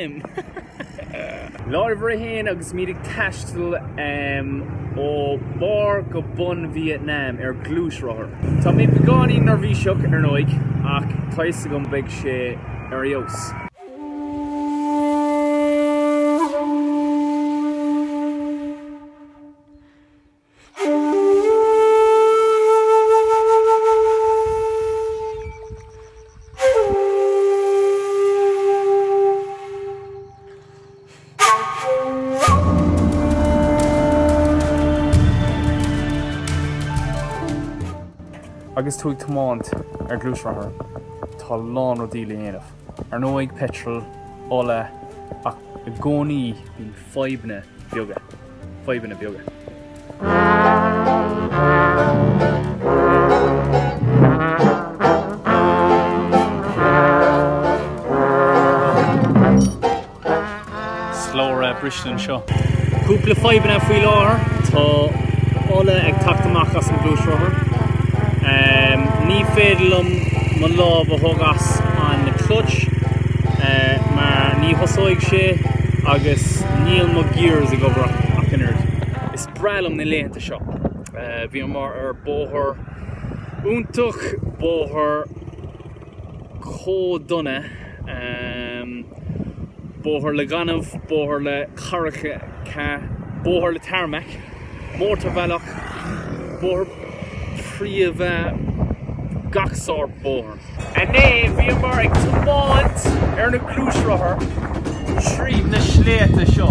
Slim! Lá uimhir a haon agus muid ag taisteal ó barr go bun Vietnam ar gluaisrothar. Tá mé beagáinín neirbhíseach ar ndóigh ach tá fhios agam beidh sé ar fheabhas. Agus tú ag tiomáint ar ghluaisrothar, tá a lán rudaí le dhéanamh. Ar ndóigh, peitreal, ola, ach i gcónaí bíonn fadhbanna beaga. Fadhbanna beaga. Slabhra briste anseo. Cúpla fadhbanna faoi láthair. Tá ola ag teacht amach as an gluaisrothar. Ní féidir liom mo lámh a thóg as an clutch mar ní thosóidh sé agus níl mo gears ag obair ach an oiread. Is breá liom na laethanta seo. Bhíomar ar bóthar iontach, bóthar chomh dona, bóthar le gaineamh, bóthar le carraigeacha, bóthar le tarmac, mótarbhealach, bóthar príomha, gach sórt bóthar. Inné bhíomar ag tiomáint ar na gluaisrothair tríd na sléibhte seo.